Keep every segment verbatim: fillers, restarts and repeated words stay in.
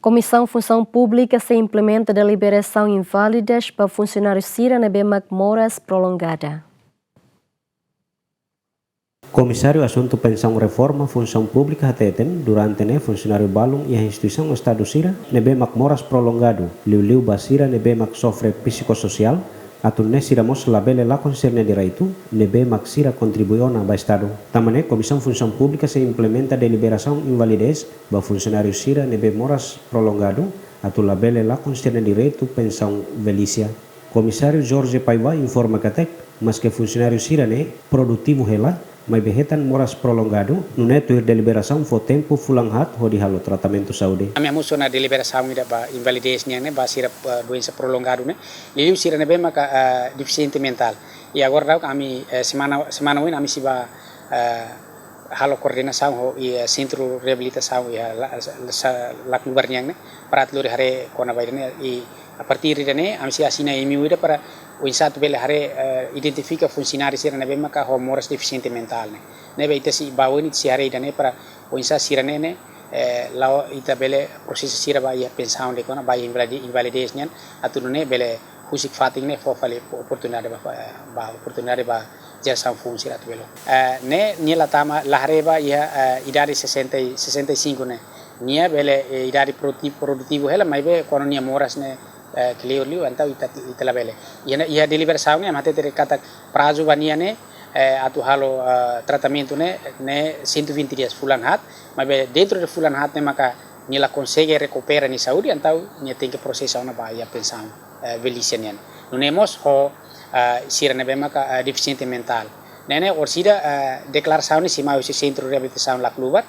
Komisaun Funsaun Públika sei implementa deliberasaun inválida ba funsionáriu sira ne'ebé mak moras prolongada. Komisáriu Asuntu Pensaun Reforma Funsaun Públika hateten, durante ne'e funsionáriu balun iha instituisaun Estadu sira ne'ebé mak moras prolongadu, liuliu ba sira ne'ebé mak sofre psikososiál, atu nune'e sira mós labele lakon sira-nia direitu ne'ebé mak sira kontribui ona ba Estadu. Tanba ne'e, Komisaun Funsaun Públika sei implementa deliberasaun invalidez ba funsionáriu sira ne'ebé moras prolongadu, atu labele lakon sira-nia direitu pensaun velísia. Komisáriu Jorge Paiva informa katak, maske funsionáriu sira-ne'e produtivu hela, maibé hetan moras prolongadu, nune'e tuir deliberasaun fó tempu fulan haat hodi halo tratamentu saúde. Ami hamosu ona deliberasaun ida ba invalidez nian ne'e, ba sira, eh, doensa prolongadu ne'e. Liuliu sira ne'ebé maka, eh, defisiente mentál. I agora daudaun ami, eh, semana, semana oin ami sei bá, eh, halo koordenasaun ho, i, eh, sentru reabilitasaun iha la, sa, Laclubar nian ne'e, para atu lori haree kona-ba ida-ne'e, i a partir ida-ne'e, ami sei asina M O U ida para oinsá atu bele haree, eh, identifika funsionáriu sira ne'ebé maka ho moras defisiente mentál ne'e. Ne'ebé ita sei bá oin ita sei haree ida-ne'e para oinsá sira-ne'e ne'e, eh, la'o ita bele prosesa sira ba iha pensaun de'it ona, ba iha invalide, invalidez nian, atu nune'e bele husik fatin ne'e fó fali oportunidade ba, ba oportunidade ba jerasaun foun sira atu bele. Eh, ne'e, nia la tama, la haree ba iha, eh, idade sessenta e, sessenta e cinco ne'e. Nia bele, eh, idade produti-, produtivu hela, maibé kuandu nia moras ne'e, eh, kleur liu, entaun ita, ita labele. Iha ne'e, iha deliberasaun ne'e, ami hatete katak prazu ba nia ne'e, eh, atu halo, eh, tratamentu ne'e, ne'e cento e vinte dias, fulan haat, maibé dentro de fulan haat ne'e maka nia la konsege rekupera nia saúde, entaun nia tenke prosesa ona ba iha pensaun, eh, velísia nian. Nune'e mós ho, eh, sira ne'ebé maka, eh, defisiente mentál. Ne'e ne'e orsida, eh, deklarasaun ne'e sei mai husi sentru reabilitasaun Laclubar,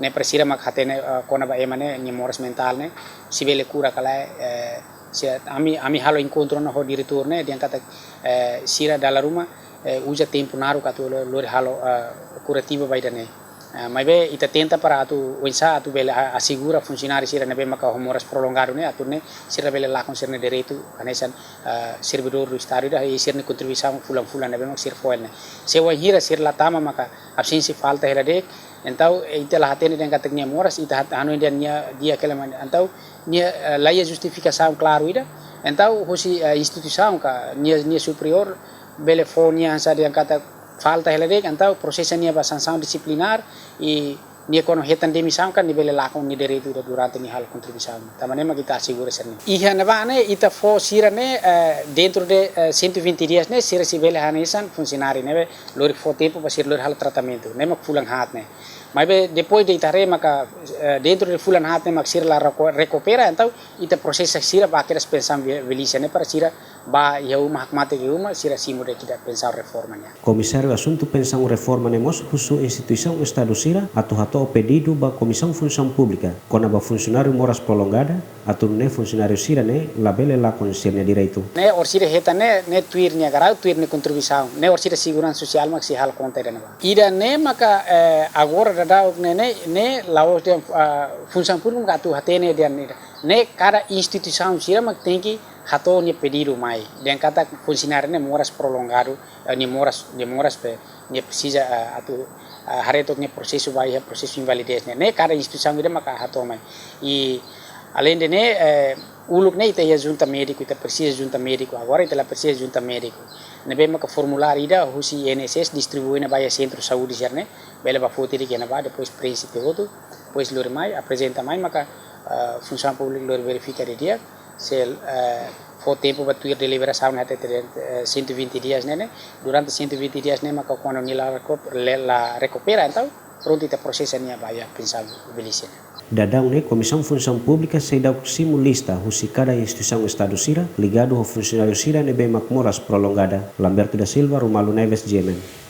ne'e para sira mak hatene, eh, kona-ba ema ne'e nia moras mentál ne'e, se bele kura ka lae, eh, se ami, ami halo enkontru ona ho diretór ne'e, dehan katak, eh, sira dala ruma, eh, uza tempu naruk atu lo-, lori halo, eh, kurativu ba ida-ne'e. Eh, maibé ita tenta para atu, oinsá atu bele a-, asegura funsionáriu sira ne'ebé maka ho moras prolongadu ne'e, atu nune'e sira bele lakon sira-nia direitu, hanesan, eh, servidór do Estadu ida, i sira-nia kontribuisaun fulan-fulan ne'ebé maka sira fó ne'e. Se wainhira sira la tama maka absénsia falta hela de'it, entaun, eh, ita la hatene dehan katak nia moras, ita hat-, hanoin dehan nia di'ak hela mak ne'e. Entaun, nia, eh, la iha justifikasaun klaru ida. Entaun, husi, eh, instituisaun ka nia, nia superiór, bele fó nia hanesan dehan katak falta hela de'it, entaun prosesa nia ba sansaun disiplinár, i nia kuandu hetan demisaun ka nia bele lakon nia direitu ida durante nia halo kontribuisaun. Tanba ne'e mak ita asegura sira-ne'e. Iha ne'ebá ne'e ita fó sira-ne'e, eh, dentro de, eh, cento e vinte dias ne'e sira sei bele hanesan funsionáriu ne'ebé lori fó tempu ba sira lori halo tratamentu. Ne'e mak fulan haat ne'e. Maibé depois de ita haree maka, eh, dentro de fulan haat ne'e mak sira la reku-, rekupera, entaun ita prosesa sira ba kedas pensaun ve-, velísia ne'e para sira bá iha uma, hakmatek iha uma, sira simu de'it ita pensaun reforma nian. Komisáriu Asuntu Pensaun Reforma ne'e mós husu instituisaun Estadu sira atu hato'o pedidu ba Komisaun Funsaun Públika kona-ba funsionáriu moras prolongada, atu nune'e funsionáriu sira-ne'e labele lakon sira-nia direitu. Ne'e orsida hetan ne'e, ne'e tuir nia grau, tuir nia kontribuisaun, ne'e orsida seguransa sosiál mak sei halo konta ida-ne'ebá. Ida-ne'e maka, eh, agora daudaun ne'e, ne'e, ne'e la'ós dehan, ah, Funsaun Públika mak atu hatene dehan ida. Ne'e kada instituisaun sira mak tenke hato'o nia pedidu mai. Dehan katak funsionáriu ne'e moras prolongadu, eh, nia moras, nia moras pe, nia presiza, eh, atu, eh, haree took nia prosesu ba iha prosesu invalidez ne'e. Ne'e kada instituisaun ida maka hato'o mai. I aleinde ne'e, eh, uluk ne'e ita iha junta médiku, ita presiza junta médiku. Agora ita la presiza junta médiku. Ne'ebé maka formuláriu ida husi I N S S distribui ona ba iha sentru saúde sira-ne'e. Bele bá foti de'it iha ne'ebá, depois prenxe tiha hotu, depois lori mai, aprezenta mai, maka, ah, Funsaun Públika lori verifika didi'ak, se, eh, fó tempu ba tuir deliberasaun ne'e hatete, eh, cento e vinte dias ne'e, ne'e. Durante cento e vinte dias ne'e maka kuandu nia la reku-, le-, la rekupera, entaun prontu ita prosesa nia ba iha pensaun velísia ne'e. Daudaun ne'e Komisaun Funsaun Públika seidauk simu lista husi kada instituisaun Estadu sira ligadu ho funsionáriu sira ne'ebé mak moras prolongada. Lamberto da Silva, Romualdo Neves, G M N.